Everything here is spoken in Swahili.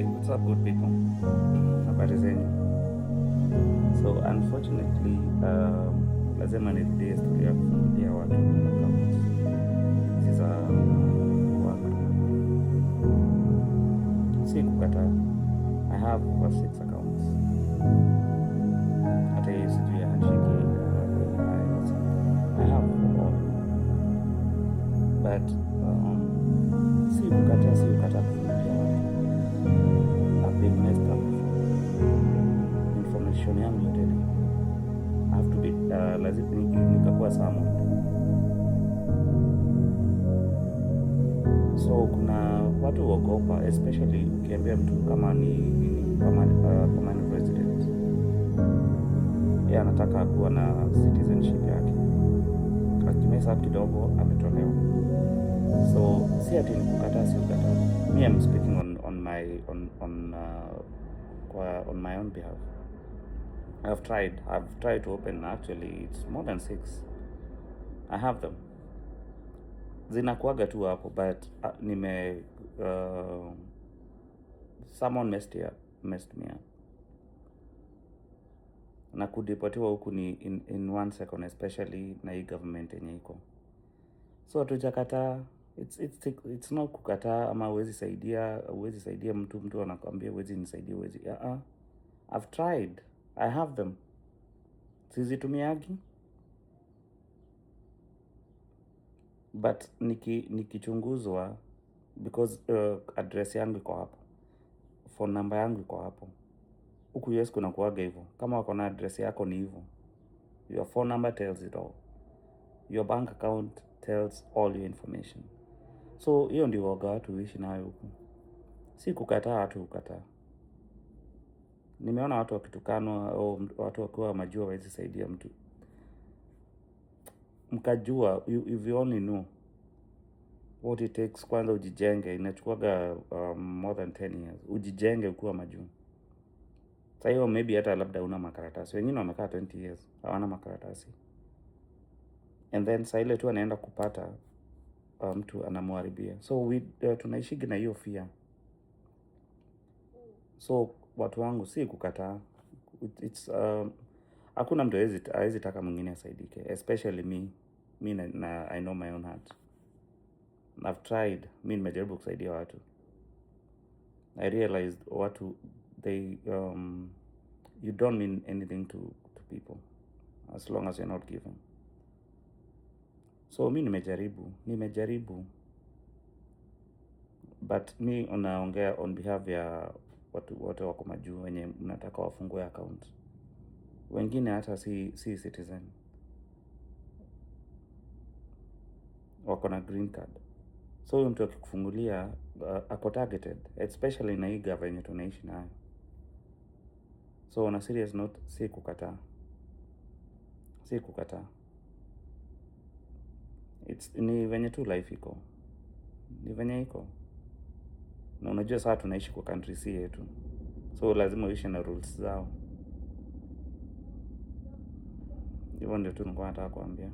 Hey, what's up good people? Habari zenu. So unfortunately, lazima nirudie historia ya kufungulia watu accounts hizi za work. Si kukataa. I have over 6 accounts. Hata hiyo sijui ya handshake, AI or something. I have all. But si kukataa kufungulia watu. I've been messed up before. Information yangu yote ni I have to be lazima nikakuwa someone. So kuna watu huogopa, especially ukiambia mtu kama ni permanent resident, yeye anataka kuwa na citizenship yake, akimess up kidogo ametolewa. So si ati ni kukataa, si kukataa. Me, I'm speaking on my own behalf. I've tried to open, actually it's more than 6. I have them. Zinakuaga tu hapo, but nime someone messed me up. Na kudeportiwa huku ni in 1 second, especially na hii government yenye iko. So hatujakataa. It's not kukataa ama huwezi saidia mtu, mtu anakuambia huwezi nisaidia, huwezi. I've tried. I have them. Sizitumiagi. But nikichunguzwa, because address yangu iko hapo, phone number yangu iko hapo. Huku US kuna kuaga hivyo. Kama wako na address yako ni hivyo. Your phone number tells it all. Your bank account tells all your information. So hiyo ndio woga watu huishi nayo huku. Si kukataa, watu hukataa. Nimeona watu wakitukanwa au watu wakiwa majua hawezi saidia mtu. Mkajua, if you only know what it takes, kwanza ujijenge, inachukuaga more than 10 years. Ujijenge ukiwa majuu. Sasa hiyo maybe hata labda huna makaratasi. Wengine wamekaa 20 years, hawana makaratasi. And then saa ile tu anaenda kupata mtu anamharibia. So we tunaishigi na hiyo fear. So watu wangu, si kukataa. Hakuna mtu hawezi taka mwingine asaidike, especially me. Me na I know my own heart. I've tried. Mi nimejaribu kusaidia watu. I realized watu, they you don't mean anything to people as long as you're not giving. So mi nimejaribu. But mi naongea on behalf ya watu wote wako majuu wenye mnataka wafungue account. Wengine hata si citizen. Wako na green card. So huyo mtu akikufungulia, ako targeted, especially na hii gava yenye tunaishi nayo. So on a serious note, si kukataa. Si kukataa. It's ni venye tu life iko. Ni venye iko. Na unajua saa tunaishi kwa country si yetu. So lazima uishi na rules zao. Hivyo ndio tu nilikuwa nataka kuambia.